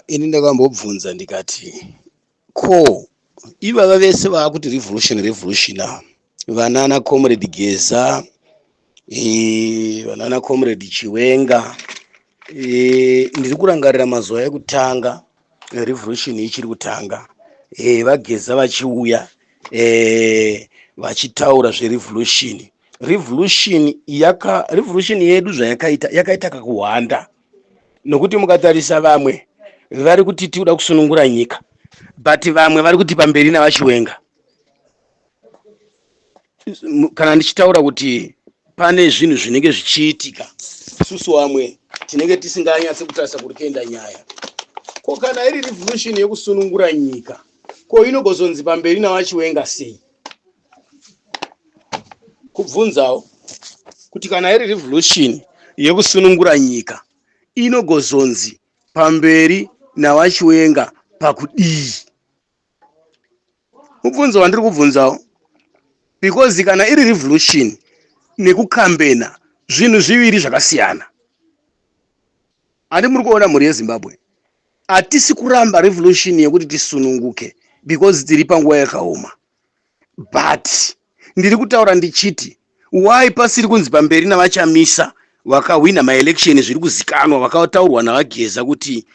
Ini ndakambobvunza ndikati, ko ivava vese vaakuti revolution, revolution ava, vanana Comrade Geza, vanana Comrade Chiwenga, ndiri kurangarira mazuva ekutanga revolution ichiri kutanga, vaGeza vachiuya, vachitaura zverevolution. Revolution yaka revolution yedu zvayakaita, yakaita kakuhwanda, nokuti mukatarisa vamwe vari kuti tikuda kusunungura nyika, but vamwe vari kuti pamberi navaChiwenga. Kana ndichitaura kuti pane zvinhu zvinenge zvichiitika, isusu vamwe tinenge tisinganyatsi kutarisa kuri kuenda nyaya. Ko kana iri revolution yekusunungura nyika, ko inogozonzi pamberi navaChiwenga sei? Kubvunzawo kuti kana iri revolution yekusunungura nyika, inogozonzi pamberi navaChiwenga pakudii? Mubvunzo wandiri kubvunzawo, because kana iri revolution nekukambena zvinhu zviviri zvakasiyana. Handi muri kuona, mhuri yeZimbabwe, hatisi kuramba revolution yekuti tisununguke, because tiri panguva yakaoma, but ndiri kutaura ndichiti, why pasiri kunzi pamberi navaChamisa vakahwina maelection? Zviri kuzikanwa, vakataurwa navaGeza kuti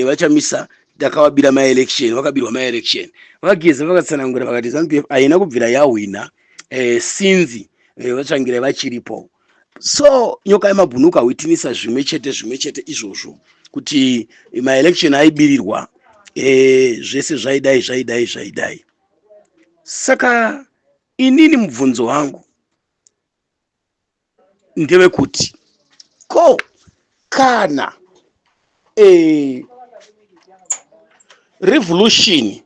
vaChamisa takavabira maelection, vakabirwa maelection. VaGeza vakatsanangura vakati ZANU PF haina kubvira yahwina since vaTsvangirai vachiripo. So Nyoka yemabhunuka hwitinisa zvimwe chete, zvimwe chete izvozvo, kuti maelection aibirirwa, zvese zvaidai, zvaidai, zvaidai. Saka inini mubvunzo wangu ndewekuti, ko kana revolution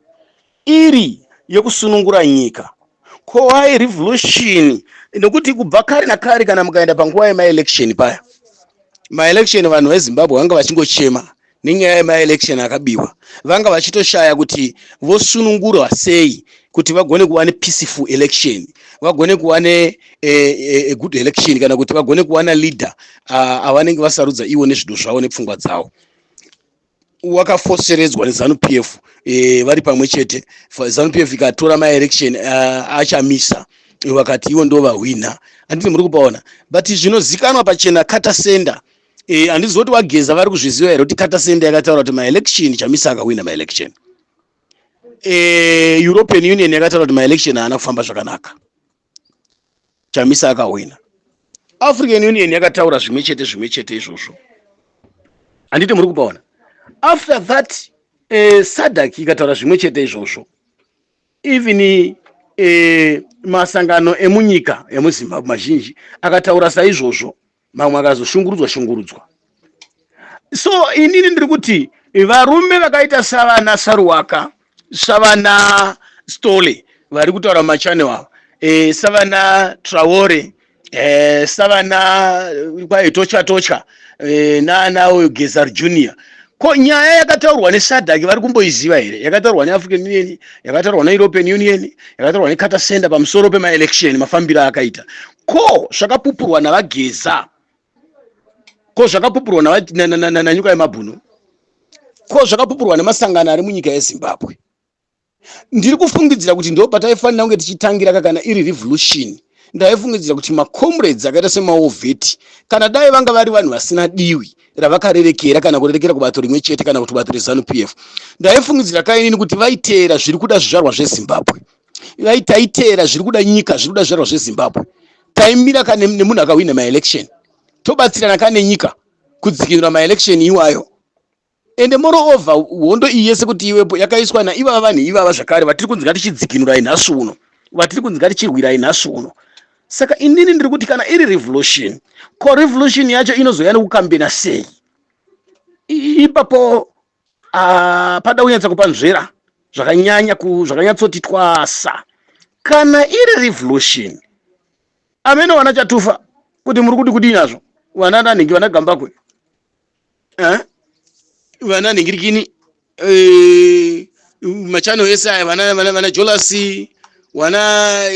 iri yekusunungura nyika, ko why revolution? Nokuti kubva kare nakare, kana mukaenda panguva yemaelection paya, maelection, vanhu veZimbabwe vanga vachingochema nenyaya yemaelection akabiwa. Vanga vachitoshaya kuti vosunungurwa sei kuti vagone kuva nepeaceful election, vagone kuva ne good election, kana kuti vagone kuwana leader avanenge vasarudza ivo nezvido zvavo nepfungwa dzavo. Wakafoseredzwa neZANU PF, vari pamwe chete. ZANU PF ikatora maelection aChamisa, vakati ivo ndo vahwina. Handiti muri kupaona? But zvinozikanwa pachena, Carter Center, handizivi kuti vaGeza vari kuzviziva here kuti Carter Center yakataura kuti maelection, Chamisa akahwina maelection. European Union yakataura kuti maelection haana kufamba zvakanaka, Chamisa akahwina. African Union yakataura zvimwe chete, zvimwe chete izvozvo. Handiti muri kupaona? After that, SADC ikataura zvimwe chete izvozvo. Even masangano emunyika emuZimbabwe mazhinji akataura saizvozvo, mamwe akazoshungurudzwa shungurudzwa. So inini ndiri kuti varume vakaita savana Saruwaka, savana Stole vari kutaura mumachannel ava, savana Traore, savana kwai Tocha Tocha, nana uyu Geza Junior, ko nyaya yakataurwa neSADC vari kumboiziva here? Yakataurwa neAfrican Union, yakataurwa neEuropean Union, yakataurwa neCarter Center pamusoro pemaelection, mafambiro akaita, ko zvakapupurwa navaGeza, ko zvakapupurwa naNyoka yemabhunu, ko zvakapupurwa nemasangano ari munyika yeZimbabwe? Ndiri kufungidzira kuti ndo pataifanira kunge tichitangira. Kana iri revolution, ndaifungidzira kuti macomrades akaita semawar vet, kana dai vanga vari vanhu vasina diwi ravakarerekera kana kurerekera kubato rimwe chete kana kuti bato reZANU PF, ndaifungidzira kainini kuti vaiteera zviri kuda zvizvarwa zveZimbabwe, taiteera zviri kuda nyika, zviri kuda zvizvarwa zveZimbabwe. Taimira kane nemunhu akahwina maelection, tobatsirana kane nyika kudzikinura maelection iwayo. Ende moreover, hondo iyi yese kuti iwepo yakaiswa naivava vanhu ivava zvakare vatiri kunzi ngatichidzikinurai nhasi uno, vatiri kunzi ngatichirwirai nhasi uno. Saka inini ndiri kuti kana iri revolution, ko revolution yacho inozouya nekukambena sei? Ipapo pada kunyatsa kupanzvera zvakanyanya, zvakanyatsoti twasa. Kana iri revolution, amene wana Chatufa kuti muri kuti kudii nazvo, vana nanhingi, vana Gambakwe, eh? Vana nhingirikini, machannel ese aya, vana Jolasi, vana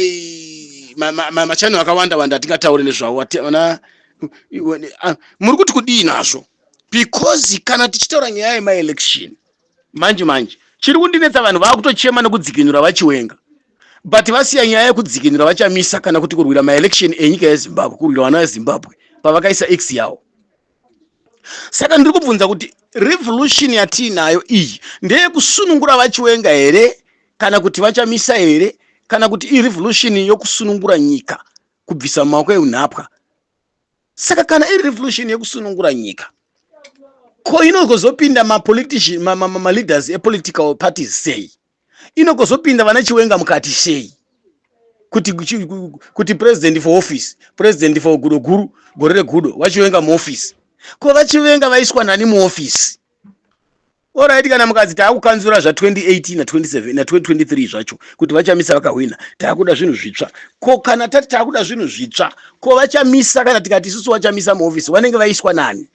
machannel akawanda wanda atingatauri nezvavo, vana, muri kuti kudii nazvo? Because kana tichitaura nyaya yemaelection manje manje, chiri kundinetsa, vanhu vaakutochema nekudzikinura vaChiwenga, but vasiya nyaya yekudzikinura vaChamisa kana kuti kurwira maelection enyika yeZimbabwe, kurwira vana veZimbabwe pavakaisa x yavo. Saka ndiri kubvunza kuti revolution yatiinayo iyi ndeyekusunungura vaChiwenga here, kana kuti vaChamisa here, kana kuti irevolution yokusunungura nyika kubvisa mumaoko eunhapwa? Saka kana iri revolution yekusunungura nyika, ko inogozopinda maleaders ma epolitical parties sei? Inogozopinda vana Chiwenga mukati sei, kuti president for office, president for gudo guru, gore regudo, vaChiwenga muoffice? Ko vaChiwenga vaiswa nani muoffice? Alright, kana mukadzi taakukanzura zva2018 na27 na2023 zvacho kuti vaChamisa vakahwina, taakuda zvinhu zvitsva. Ko kana tati taakuda zvinhu zvitsva, ko vaChamisa, kana tikati isusu vaChamisa muofisi, vanenge vaiswa nani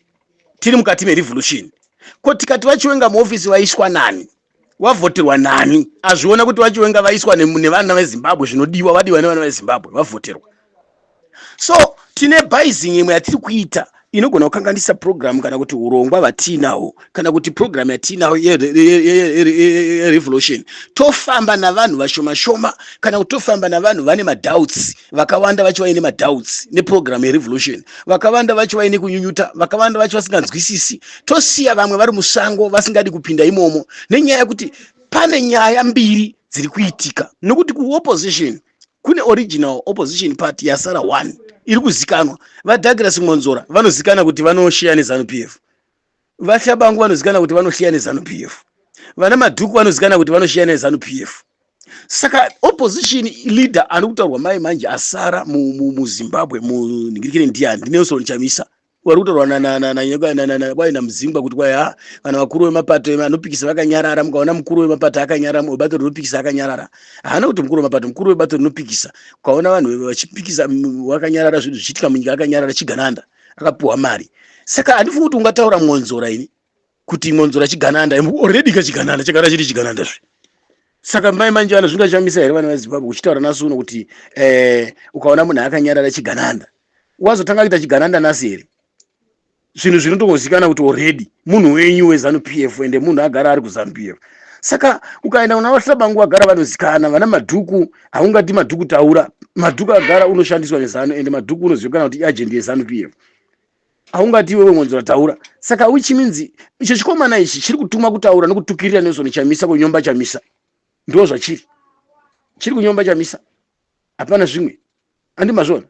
tiri mukati merevolution? Ko tikati vaChiwenga muofisi, vaiswa nani? Wavhoterwa nani? Azviona kuti vaChiwenga vaiswa nevana veZimbabwe, zvinodiwa, vadiwa nevana veZimbabwe, vavhoterwa. So tine biasing imwe yatiri kuita inogona kukanganisa program kana kuti urongwa vatiinawo, kana kuti program yatiinawo yerevolution. Tofamba navanhu vashoma shoma, kana kuti tofamba navanhu vane madoubts. Vakawanda vacho vaine madoubts neprogram yerevolution, vakawanda vacho vaine kunyunyuta, vakawanda vacho vasinganzwisisi. Tosiya vamwe vari musango vasingadi kupinda imomo, nenyaya yekuti pane nyaya mbiri dziri kuitika, nokuti kuopposition kune original opposition party yasara one iri kuzikanwa. VaDouglas Mwonzora vanozikanwa kuti vanoshiya neZANU PF. VaTshabangu vanozikanwa kuti vanoshiya neZANU PF. Vana Madhuku vanozikanwa kuti vanoshiya neZANU PF. Saka opposition leader ari kutaurwa mai manje asara muZimbabwe munhingirikire ndiani? NdiNelson Chamisa. Vari kutaurwa kwai naMudzingwa kuti kwai ha, kana vakuru vemapato anopikisa vakanyarara, mukaona mukuru wemapato akanyarara, webato rinopikisa akanyarara, haana kuti mukuru wemapato, mukuru webato rinopikisa, ukaona vanhu vachipikisa vakanyarara, zvinhu zvichiitika munyika akanyarara, chigananda, akapiwa mari. Saka handifungi kuti ungataura Mwonzora ini kuti Mwonzora chigananda. Already kachigananda chagara chiri chigananda zve. Saka mai manje vana zvingachamisa here vana veZimbabwe uchitaura nasi uno kuti ukaona munhu akanyarara chigananda? Wazotanga kuita chigananda nasi here? Zvinhu zvinotongozikanwa kuti already munhu wenyu weZANU PF, ende munhu agara ari kuZANU PF. Saka ukaenda kuna vaTshabangu, vagara vanozikana. Vana Madhuku, haungati Madhuku taura, Madhuku agara unoshandiswa neZANU, ende Madhuku unozivikanwa kuti iagent yeZANU PF. Haungati iwewe Mwonzora taura. Saka which means icho chikomana ichi chiri kutumwa kutaura nekutukirira Nelson Chamisa, kunyomba Chamisa. Ndo zvachiri, chiri kunyomba Chamisa, hapana zvimwe. Andi mazvona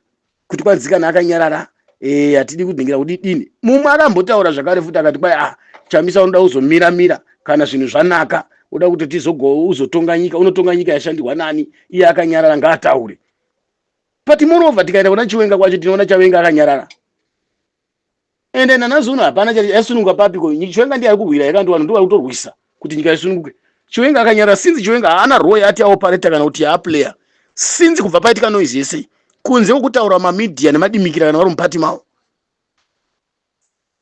kuti kwanzikana akanyarara, hatidi kudhingira kudidini. Mumwe akambotaura zvakare futi akati kwai, ah, Chamisa unoda kuzomira mira kana zvinhu zvanaka, uda kuti tizogo uzotonga nyika. Unotonga nyika yashandirwa nani? Iye akanyarara, ngaataure. But moreover, tikaenda kuna Chiwenga kwacho, tinoona Chawenga akanyarara, ende nanhasi uno hapana yasununguka papiko. Chiwenga ndiye ari kurwira yakandiwana, ndo vari kutorwisa kuti nyika isununguke. Chiwenga akanyarara since. Chiwenga haana role yaati aoperate kana kuti yaaplayer since kubva paitika noise yese, kunze kwekutaura mamedia nemadimikira kana vari mupati mavo.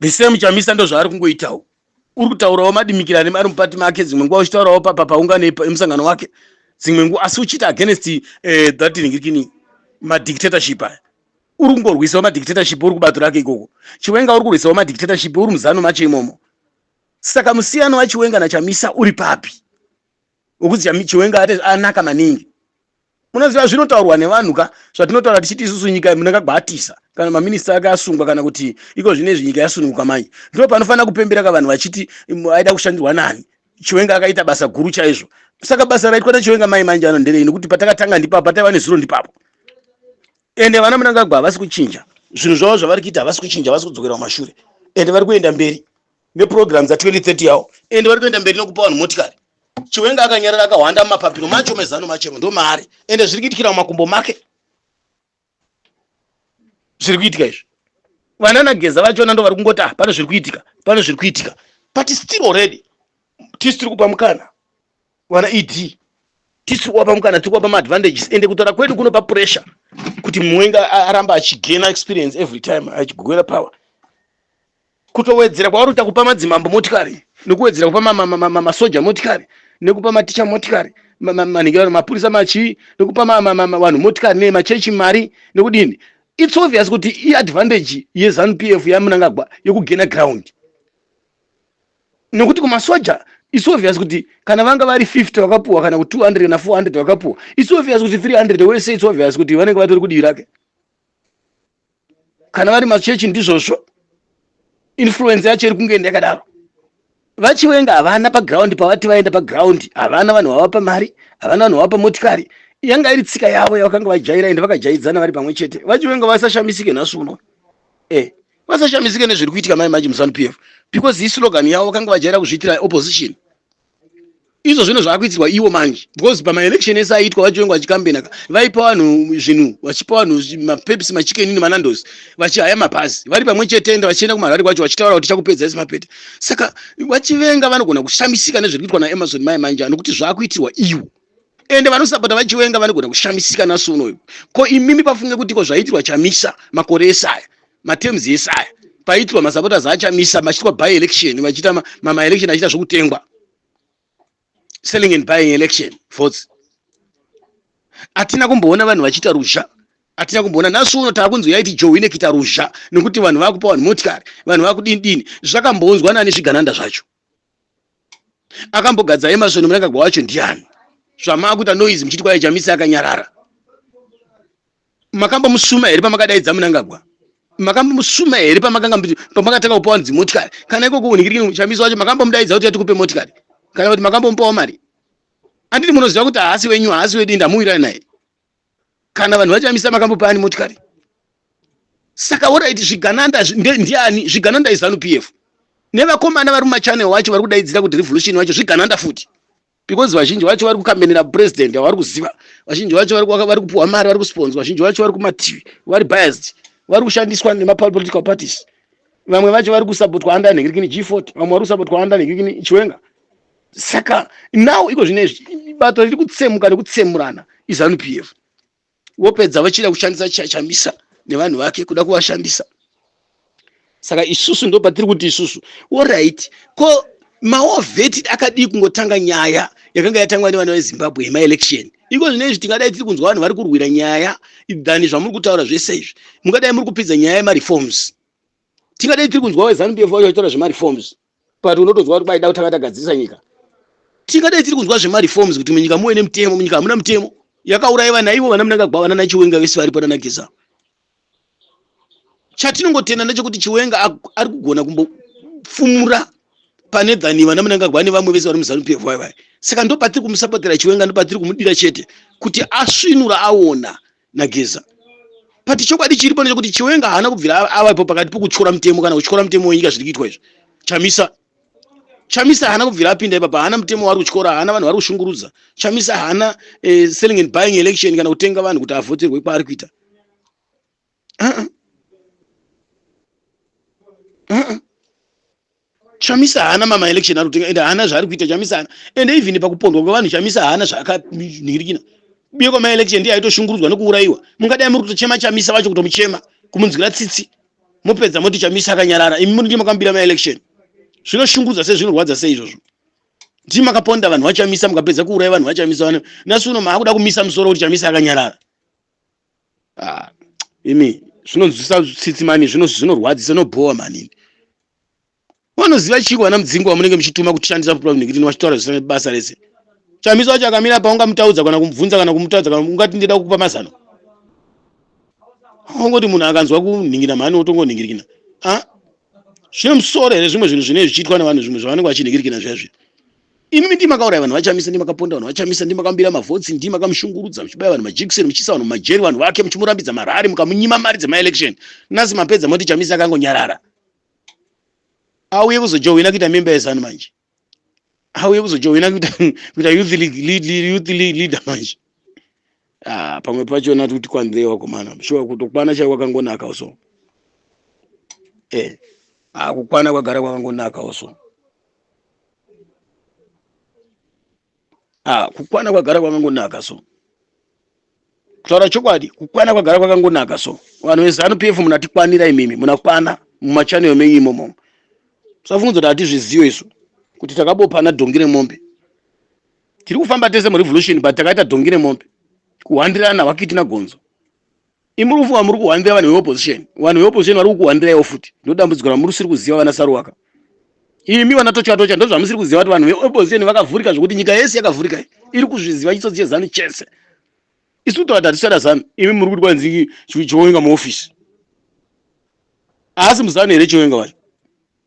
The same Chamisa, ndo zvaari kungoitawo, uri kutaurawo madimikira ari mupati make, dzimwe nguva uchitaurawo paungano yemusangano wake, dzimwe nguva asi uchiita against that ningirikini madictatorship aya. Uri kungorwisawo madictatorship uri kubato rake ikoko. Chiwenga uri kurwisawo madictatorship uri muZANU macho imomo. Saka musiyano waChiwenga naChamisa uri papi wekuti Chiwenga ati anaka maningi? Munoziva zvinotaurwa nevanhu ka, zvatinotaura tichiti isusu nyika munakagwatisa kana maminista ake asungwa, kana kuti iko zvinezvi nyika yasununguka manje, ndo panofanira kupembera ka vanhu vachiti aida kushandirwa nani? Chiwenga akaita basa guru chaizvo. Saka basa raitwa naChiwenga mai manje ano nderei? Nekuti patakatanga ndipapo, pataiva nezuro ndipapo, ende vana Munangagwa havasi kuchinja zvinhu zvavo zvavari kuita, havasi kuchinja, havasi kudzokera kumashure, ende vari kuenda mberi neprogram dza2030 yavo, ende vari kuenda mberi nekupa vanhu motikari. Chiwenga akanyarara, akahwanda mumapapiro macho meZANU machemo, ndo maari, ende zviri kuitikira mumakumbo make zviri kuitika izvi. Vana naGeza vachona ndo vari kungoti, ah, pane zviri kuitika, pane zviri kuitika, but still already tisi tiri kupa mukana vana ED, tisi tiri kuvapa mukana, tiri kuvapa maadvantages. Ende kutaura kwedu kunopa pressure kuti Mwenga aramba achigaina experience every time achigwera power. Kutowedzera kwavari kuita kupa madzimambo motikari, nekuwedzera kupa masoja motikari, nekupa maticha motikari, manhingi, mapurisa machii, nekupa vanhu motikari, nemachechi mari, nekudini, it's obvious kuti iadvantage yeZANU PF yaMunangagwa yekugaina ground. Nokuti kumasoja it's obvious kuti kana vanga vari 50 vakapuwa kana ku 200 kana 400 vakapuwa, it's obvious kuti 300 wese, it's obvious kuti vanenge vatori kudivi rake. Kana vari machechi ndizvozvo, influence yacho iri kunge yakadaro. VaChiwenga havana paground pavati vaenda paground, havana vanhu vavapa mari, havana vanhu vavapa motikari. Yanga iri tsika yavo yavakanga vajaira, ende vakajaidzana vari pamwe chete. VaChiwenga vasashamisike nhasi uno, vasashamisike nezviri kuitika mai manje muZANU PF, because islogan yavo vakanga vajaira kuzviitira opposition. Izvo zvino zvaakuitirwa iwo manje, because pamaelection ese aiitwa VaChiwenga vachikambena, vaipa vanhu zvinhu, vachipa vanhu maPepsi, maChicken Inn, maNandos, vachihaya mabhazi vari pamwe chete, ende vachienda kumarari kwacho vachitaura kuti chakupedza isi mapete. Saka VaChivenga vanogona kushamisika nezviri kuitwa naEmmerson mai manje, nokuti zvaakuitirwa iwo. Ende vanosapota VaChiwenga vanogona kushamisika nhasi unoyu. Ko imimi pafunge kuti ko zvaitirwa Chamisa makore ese aya, materms ese aya, paitirwa masupporters aChamisa, machiitwa by election, vachiita maelection achiita zvokutengwa, selling and buying election votes, hatina kumboona vanhu vachiita ruzha, hatina kumboona. Nhasi uno taakunzi yaiti joine kuita ruzha nekuti vanhu vakupa vanhu motikari, vanhu vakudini dini. Zvakambonzwa nani zvigananda zvacho? Akambogadza Emmerson Mnangagwa wacho ndiani? Zvamaakuita noise muchiti kwai Chamisa akanyarara, makambomusuma here pamakadaidza Mnangagwa? Makambomusuma here pamakanga pamakatanga kupa vanhu dzimotikari? Kana ikoko unhingirikini, Chamisa wacho makambomudaidza kuti atikupe motikari, kana kuti makambomupawo mari? Anditi munoziva kuti haasi wenyu, haasi wedu, ndamuwirani naye. Kana vanhu vaChamisa makambopa ani motikari? Saka alright, zvigananda ndiani? Zvigananda iZANU PF nevakomana vari mumachannel wacho vari kudaidzira kuti revolution wacho zvigananda futi, because vazhinji vacho vari kukambenera president vari kuziva, vazhinji vacho vari kupuhwa mari, vari kusponsor, vazhinji vacho vari kumativi, vari biased, vari kushandiswa nemapolitical parties. Vamwe vacho vari kusapotwa under nhingirikini G40, vamwe vari kusapotwa under nhingirikini Chiwenga. Saka now iko zvinezvi bato riri kutsemuka nekutsemurana iZANU PF. Wopedza vachida kushandisa Chamisa nevanhu vake, kuda kuvashandisa. Saka isusu ndo patiri kuti isusu, alright, ko mawar vet akadii kungotanga nyaya yakanga yatangwa nevana veZimbabwe yemaelection? Iko zvinezvi tingadai tiri kunzwa vanhu vari kurwira nyaya than zvamuri kutaura zvese izvi. Mungadai muri kupidza nyaya yemareforms, tingadai tiri kunzwa veZANU PF vacho vachitaura zvemareforms, but unotonzwa kuti kwaida kutanga tagadzirisa nyika. Tingadai tiri kunzwa zvemareforms kuti munyika muve nemutemo. Munyika hamuna mutemo, yakaurayiwa naivo vana Mnangagwa, vana naChiwenga vese varipo nanaGeza. Chatinongotenda ndechekuti Chiwenga ari kugona kumbofumura pane than vana Mnangagwa nevamwe vese vari muZANU PF vaivai. Saka ndo patiri kumusapotera Chiwenga, ndo patiri kumudira chete kuti asvinura aona naGeza. But chokwadi chiripo ndechekuti Chiwenga haana kubvira avapo pakati pokutyora mutemo kana kutyora mutemo wenyika zviri kuitwa izvi. Chamisa haana kubvira apinda ipapa, haana mutemo waari kutyora, haana vanhu vari kushungurudza. Chamisa haana selling and buying election kana kutenga vanhu kuti avhoterwe kwaari kuita. Uh-uh. Uh-uh. Chamisa haana mama election ari kutenga, ende haana zvaari kuita. Chamisa haana, ende even pakupondwa kwevanhu Chamisa haana zvaakanhingirikina. Uye kwamaelection ndiye aitoshungurudzwa nekuurayiwa. Mungadai muri kutochema Chamisa vacho, kutomuchema, kumunzwira tsitsi, mopedza moti Chamisa akanyarara. Imi muri ndimakambira maelection. Zvinoshungurudza sei, zvinorwadza sei izvozvo? Ndii makaponda vanhu vaChamisa, mukapedza kuuraya vanhu vaChamisa. Vanhu nhasi uno maakuda kumisa musoro kuti Chamisa akanyarara. Ah, imi zvinonzwisa tsitsi mani, zvinorwadzisa, zvinobhowa manini. Vanoziva chiko vana Mudzingo vamunenge muchituma kutishandisa nekuti vachitaura zvisina basa rese? Chamisa wacho akamira paungamutaudza kana kumubvunza kana kumutaudza kana ungati ndida kukupa mazano, ungoti munhu akanzwa kunhingira mhani wotongonhingirikina. A zvine musoro here zvimwe zvinhu zvinenge zvichiitwa nevanhu, zvimwe zvavanenge vachinhingirikina zviya zviya? Imimi ndii makauraya vanhu vaChamisa, ndii makaponda vanhu vaChamisa, ndii makambira mavhotsi, ndii makamushungurudza, muchibaya vanhu majikiseni, muchiisa vanhu mumajeri, vanhu vake muchimurambidza marari, mukamunyima mari dzemaelection. Nhasi mapedza moti Chamisa akangonyarara. Auye kuzojoina kuita member yeZANU manje, auye kuzojoina kuita youth leader manje. Ah, pamwe pachona kuti kwanzei wakomana, shuwa kutokwana chai kwakangonaka so. Ah, kukwana kwagara kwakangonaka so. Ah, kukwana kwagara kwakangonaka so. Kutaura chokwadi, kukwana kwagara kwakangonaka so. Vanhu veZANU PF munatikwanira imimi, munakwana mumachannel menyu imomo. Musafunga kuti hatizvizive isu kuti takabopana dhongi remombe. Tiri kufamba tese murevolution, but takaita dhongi remombe kuhandirana wakiti nagonzo. Imuri kufunga muri kuhandira vanhu veopposition, vanhu veopposition vari kukuhandiraiwo futi. Ndo dambudziko ramuri siri kuziva, vana Saruwaka. Imi vana tocha tocha ndozvamusiri kuziva kuti vanhu veopposition vakavhurika zvekuti nyika yese yakavhurika iri kuzviziva chitsotsi chezanu chese. Isu toda hatichada zanu, imi muri kuti kwanzi Chiwenga muofisi. Haasi muzanu here Chiwenga wacho?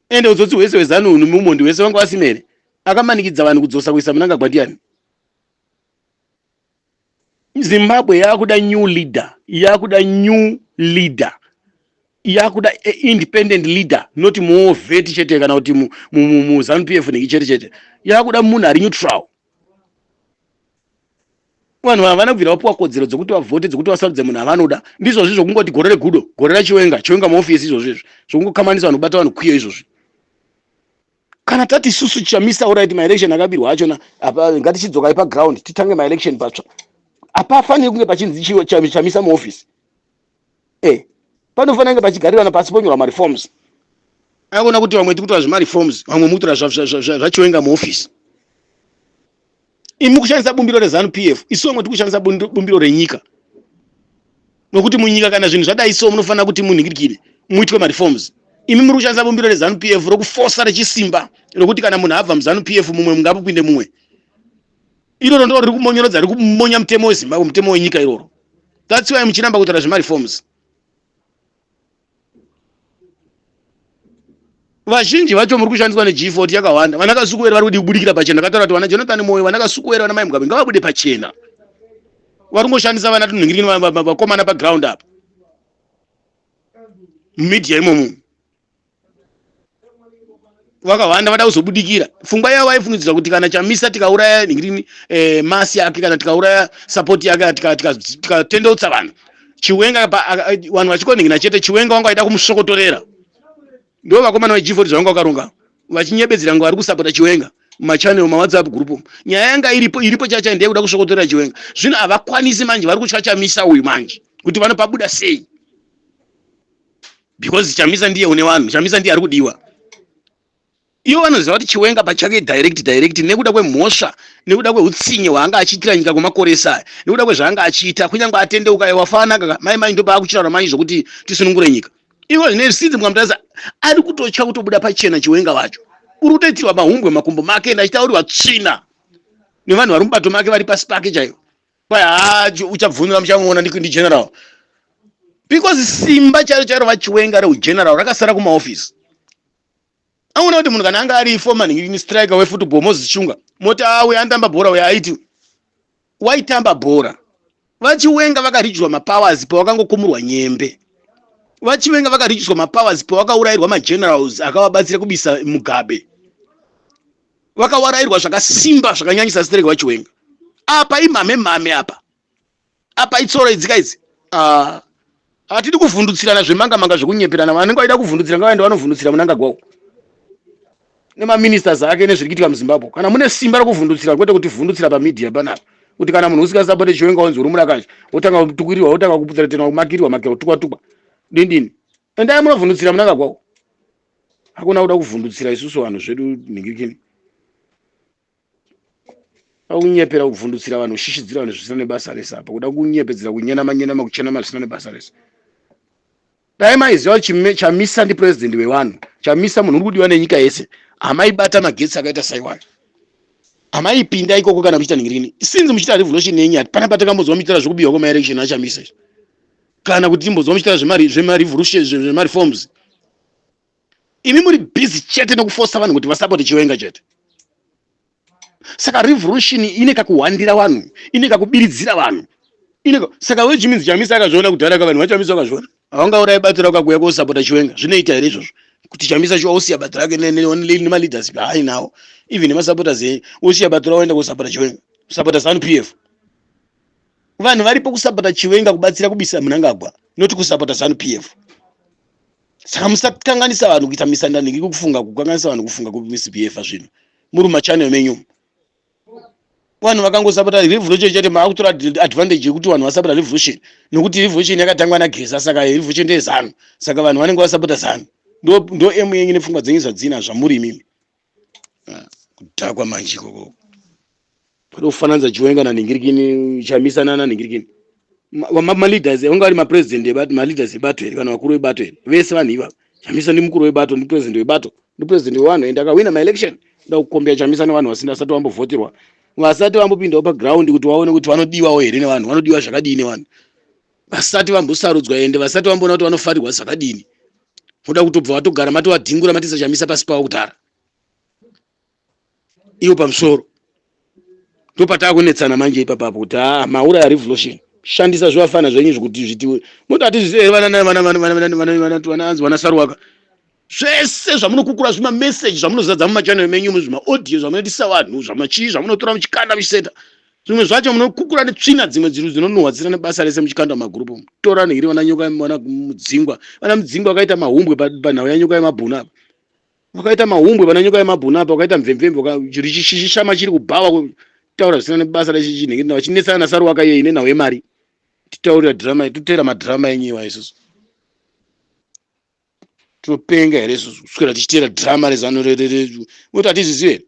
Ende utsotsi hwese hwezanu uhu mumondi hwese vanga vasina here? Akamanikidza vanhu kudzosa kuisa Mnangagwa ndiani? Zimbabwe yakuda new leader, yakuda new leader, yakuda independent leader, not muovheti chete kana kuti muZanu PF nhingi chete chete. Yakuda munhu ari neutral. Vanhu havana kubvira vapuwa kodzero dzekuti vavhote, dzekuti vasarudze munhu avanoda. Ndizvozvi zvokungoti gore regudo, gore raChiwenga, Chiwenga muofisi izvozvi izvi. Zvokungokamanisa vanhu kubata vanhu kwiyo izvozvi. Kana tati isusu Chamisa alright maelection akabirwa achona apa ngatichidzokai paground titange maelection patsva. Hapafaniri kunge pachinzi Chamisa muofisi. Eh, panofanira kunge pachigarirana pasi ponyorwa mareforms. Akuona kuti vamwe tikutora zvemareforms, vamwe mukutora zvaChiwenga muofisi. Imi kushandisa bumbiro reZanu PF, isu vamwe tikushandisa bumbiro renyika. Nokuti munyika kana zvinhu zvadai so munofanira kuti munhingirikire muitwe mareforms. Imi muri kushandisa bumbiro reZanu PF rokufosa rechisimba rokuti kana munhu abva muZanu PF mumwe mungapinde mumwe. Iroro ndiro riri kumonyorodza riri kumonya mutemo weZimbabwe, mutemo wenyika iroro. That's why muchiramba kutaura zvemareforms. Vazhinji vacho muri kushandiswa neG40 yakawanda. Vana Kasukuwere vari kudi kubudikira pachena. Ndakataura kuti vana Jonathan Moyo, vana Kasukuwere, vana Mai Mugabe ngavabude pachena. Vari kungoshandisa vana tunhingirini vakomana paground apa. Mumedia imomo. Vakawanda vada kuzobudikira. Pfungwa yavo vaifungidzira kuti kana Chamisa tikauraya nhingirini eh, masi yake kana tikauraya support yake tikatendeutsa vanhu. Chiwenga vanhu vachikonhingira chete Chiwenga wanga vaida kumusvokotorera. Ndo vakomana veG40 zvavanga vakaronga vachinyebedzera ngo vari kusapota Chiwenga mumachannel mawhatsapp group. Nyaya yanga iripo iripo chacha ndeye kuda kusvokotorera Chiwenga. Zvino havakwanisi manje vari kutya Chamisa uyu manje kuti vanopabuda sei because Chamisa ndiye une vanhu, Chamisa ndiye ari kudiwa. Ivo vanoziva kuti Chiwenga pachake direct direct nekuda kwemhosva nekuda kweutsinye hwaanga achiitira nyika kwemakore ese aya nekuda kwezvaanga achiita kunyange atendeuka iye wafanaka ka mai mai ndopaakuchitaura manje zvokuti tisunungure nyika. Ivo zvine sinzi mukamutarisa ari kutotya kutobuda pachena Chiwenga wacho uri kutoitirwa mahumbwe makumbo make ende achitaurirwa tsvina nevanhu vari mubato make vari pasi pake chaivo. Kwai haa uchabvunura muchamuona ndi ndi general. Because simba chairo chairo vaChiwenga reugeneral rakasara kumaofisi. Aona kuti munhu kana anga ari former nhingi striker wefootball Moses Chunga moti ah uyu anotamba bhora uyu aiti waitamba bhora. VaChiwenga vakarijwa mapowers pavakangokumurwa nyembe. VaChiwenga vakarijiswa mapowers pavakaurayirwa magenerals akavabatsira kubisa Mugabe. Vakawarairwa zvakasimba zvakanyanyisa stereki VaChiwenga. Apa imhame mhame apa. Apa itsoro idzika idzi. Ah. Hatidi kuvhundutsirana zvemanga manga zvekunyeperana. Vanenge vaida kuvhundutsira ngavaende vanovhundutsira Mnangagwa uko. Nemaministers ake nezviri kuitika muZimbabwe. Kana mune simba rekuvhundutsira kwete kuti vhundutsira pamedia panapa. Kuti kana munhu usingasapote Chiwenga wonzi uri murakashi, wotanga kutukirirwa, wotanga kuthreatenwa, kumakirirwa, makirwa, kutukwa tukwa. Dindini. Endai munovhundutsira Mnangagwa uko. Hakuna kuda kuvhundutsira isusu vanhu zvedu nhingirikini. Akunyepera kuvhundutsira vanhu kushishidzira vanhu zvisina nebasa rese apa kuda kunyepedzera kunyenama nyenama kuchenama zvisina nebasa rese. Dai maiziva Chamisa ndi president wevanhu. Chamisa munhu uri kudiwa nenyika yese. Hamaibata magetsi akaita saiwayo. Hamaipinda ikoko kana muchiita nhingirikini. Since muchiita revolution yenyu hapana patakambonzwa muchiita zvekubiwa kwemaelection aChamisa izvi. Kana kuti timbonzwa muchiita zvemarevolution zvemareforms. Imi muri busy chete nekufosa vanhu kuti vasapote Chiwenga chete. Saka revolution ine kakuhwandira vanhu, ine kakubiridzira vanhu. Ine saka which means Chamisa akazviona kudhara ka vanhu vaChamisa vakazviona. Haungaurayi bato rako kakuuya kosapota Chiwenga. Zvinoita here izvozvo? Kuti Chamisa shuwa osiya bato rake nemaleaders aainawo even nemasupporters enyu osiya bato ravo oenda kosapota Chiwenga. Kusapota ZANU PF. Vanhu varipo kusapota Chiwenga kubatsira kubisa Mnangagwa not kusapota ZANU PF. Saka musakanganisa vanhu kuita misunderstanding kufunga kukanganisa vanhu kufunga kumisbehave zvinhu muri mumachannel menyu. Vanhu vakangosapota revolution chete maakutora advantage yekuti vanhu vasapota revolution nokuti revolution yakatangwa naGeza saka revolution ndeye ZANU saka vanhu vanenge vasapota ZANU ndo ndo emu yenyu nepfungwa dzenyu zvadzina zvamuri imimi. Ah, kudhakwa manje ikoko. Kwete kufananidza Chiwenga naNhingirikini, Chamisa nanaNhingirikini. Maleaders vanga vari mapresident ebato, maleaders ebato here kana vakuru vebato here? Vese vanhu ivava. Chamisa ndi mukuru webato, ndi president webato. Ndipresident wevanhu ende akawina maelection. Nda kukombea Chamisa nevanhu vasina vasati vambovhoterwa, vasati vambopindawo paground kuti vaone kuti vanodiwawo here nevanhu, vanodiwa zvakadii nevanhu, vasati vambosarudzwa ende vasati vamboona kuti vanofarirwa zvakadini. Muda kutobva vatogara matovadhingura, matisa Chamisa pasi pavo kudhara, iwo pamusoro. Ndopataakunetsana manje ipapapo kuti haa, mauraya revolution. Shandisa zvivafana zvenyu zvikuti zviti moti hatizvizive here? Vanaanzi vana Saruwaka, zvese zvamunokukura, zvimameseji zvamunozadza mumachanel menyu, zvimaaudio zvamunoitisa vanhu, zvamachii zvamunotora muchikanda, muchiseta zvimwe zvacho munokukura netsvina, dzimwe dziri dzinonhuhwa dzisina nebasa rese, muchikanda mumagurupu. Tora nehiri vana Nyoka, vana Mudzingwa. Vana Mudzingwa vakaita mahumbwe panhau yaNyoka yemabhunu apa. Vakaita mahumbwe vana Nyoka yemabhunu apa, vakaita mvemvemve chishama chiri kubhawa kutaura zvisina nebasa rechinhenge, vachinetsana naSaruwaka iyei nenhau yemari. Titaurira dhirama, toteera madhirama enyu iwa. Isusu topenga here isusu kuswera tichiteera dhirama rezano? Moti hatizvizivi here?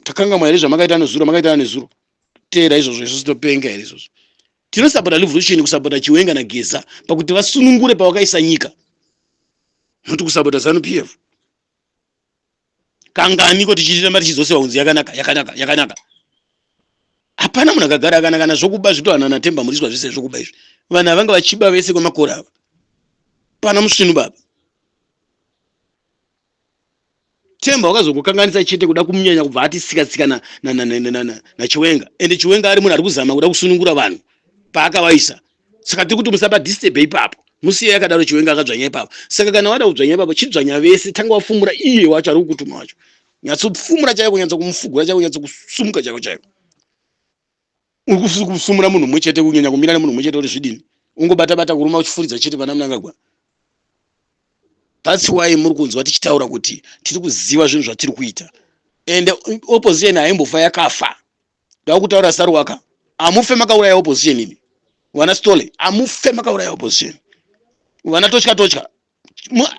Takangamwa here zvamakaita nezuro? Makaitana nezuro, teera izvozvo. Isusu topenga here izvozvo? Tinosapota revolution, kusapota Chiwenga naGeza pakuti vasunungure pavakaisa nyika, noti kusapota ZANU PF. Kanganiko tichitiramba tichidzosewa kunzi yakanaka, yakanaka, yakanaka? Hapana munhu akagara akanaka. Zvokuba zvitohanana naTemba Muriswa, zvese zvokuba izvi. Vanhu avanga vachiba vese kwemakore ava, pana musvinu baba Temba wakazokukanganisa chete kuda kumunyanya kubva ati tsika tsika naChiwenga. Ende Chiwenga ari munhu ari kuzama kuda kusunungura vanhu paakavaisa, saka tiri kuti musabadisturbe ipapo, musiye yakadaro. Chiwenga akadzvanya ipapo, saka kana wada kudzvanya ipapo, chidzvanya vese. Tanga wafumura iye wacho ari kukutuma wacho, nyatsofumura chaiko, nyatso kumufugura chaiko, nyatso kusumuka chaiko chaiko. Uri kusumura munhu mumwe chete, kunyanya kumira nemunhu mumwe chete kuti zvidini? Ungobata bata kuruma uchifuridza chete pana Mnangagwa. That's why muri kunzwa tichitaura kuti tiri kuziva zvinhu zvatiri kuita, and opposition haimbofa yakafa. Ndava kutaura, Saruwaka, hamufe makauraya opposition imi. Vana Stole, hamufe makauraya opposition. Vana Totya Totya,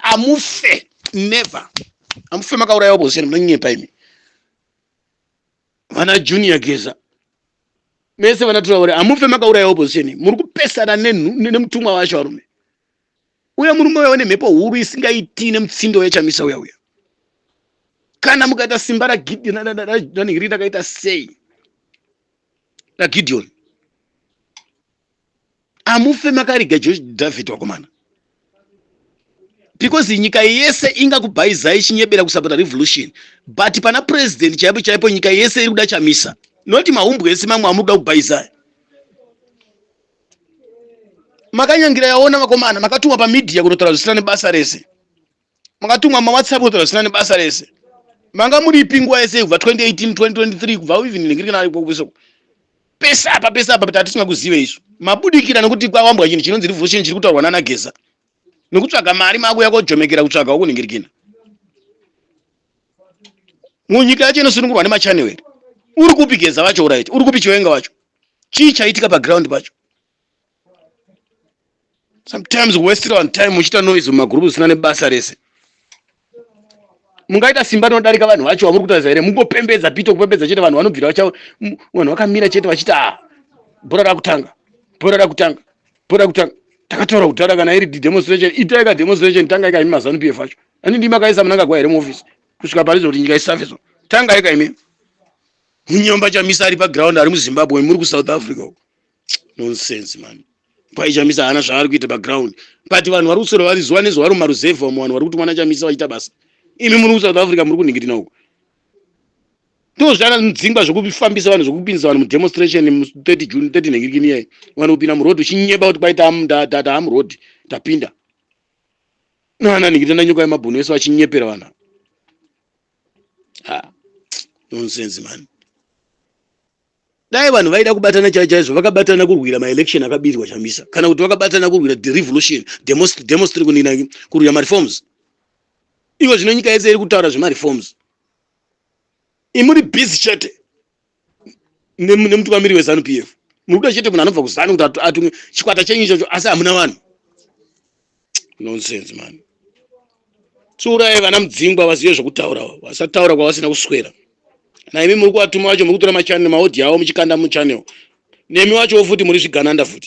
hamufe, never, hamufe makauraya opposition. Munonyepa imi. Vana Junior Geza mese, vana Turaure, hamufe makauraya opposition. Muri kupesana nemutumwa wacho, varume. Uye murume uya nemhepo huru isingaiti nemutsindo weChamisa uya uya. Kana mukaita simba ranhingiri rakaita sei raGideon, amufe makariga David, wakomana, because nyika yese ingakubhaizai chinyebera kusapota revolution, but pana president chaipo chaipo, nyika yese iri kuda Chamisa, noti mahumbwe ese mamwe amuri kuda kubhaizai. Makanyangira yaona vakomana, makatumwa pamedia kunotaura zvisina nebasa rese, makatumwa mawhatsapp kunotaura zvisina nebasa rese. Manga muripi nguva yese kubva 2018, 2023, kubva even nengirikanaisoko pese apa, pese apa? Tatisingakuzive isu. Mabudikira nekuti kwawambwa chinhu chinonzi revolution chiri kutaurwa nana Geza nekutsvaga mari, makuya kojomekera kutsvaga kunhingirikina. Munyika yacho inosunungurwa nemachannel here? Uri kupi Geza vacho? Right, uri kupi Chiwenga wacho? Chii chaitika paground pacho? Sometimes waste on time muchiita noise mumagurupu zvisina nebasa rese. Mungaita simba rinodarika vanhu vacho vamuri kutaridza here? Mungopembedza pito, kupembedza chete. Vanhu vanobvira vacha, vanhu vakamira chete vachiti, "Ah, bhora rakutanga, bhora rakutanga, bhora rakutanga." Takataura kudhara, kana iri demonstration, itai ka demonstration, tangai kaimi maZANU PF acho. Ani ndimi makaisa Mnangagwa here muofisi kusvika parizo kuti nyika isafe? So tangai kaimi munyomba Chamisa ari paground, ari muZimbabwe, muri kuSouth Africa uko. Nonsense, man. Kwai Chamisa haana zvaari kuita paground, but vanhu vari kuswera vari zuva nezuva vari mumaruzevha umo, vanhu vari kutumwa naChamisa vachiita basa. Imi muri kuSouth Africa, muri kunhingirina uko. Ndo zvana mudzingwa zvekufambisa vanhu, zvekupinza vanhu mudemonstration mu30 June, 30 nhingirikini iyai, vanhu kupinda muroad uchinyeba kuti kwai taamuroad, tapinda. Nana nhingirina, Nyoka yemabhunu ese vachinyepera vanhu. Ha, nonsense, man. Dai vanhu vaida kubatana chai chaizvo, vakabatana kurwira maelection akabirwa Chamisa, kana kuti vakabatana kurwira the revolution, demonstrate, kunina kurwira mareforms. Ivo zvino nyika yese iri kutaura zvemareforms, imuri busy chete nemutungamiri weZANU PF. Muri kuda chete munhu anobva kuZANU kuti atumwe chikwata chenyu ichocho, asi hamuna vanhu. Nonsense, man. Tsiurai vana Mudzingwa vazive zvokutaura, vasataura kwavasina kuswera. Naimi muri kuvatuma vacho, muri kutora machannel maaudio avo muchikanda muchannel. Nemi vachowo futi muri zvigananda futi.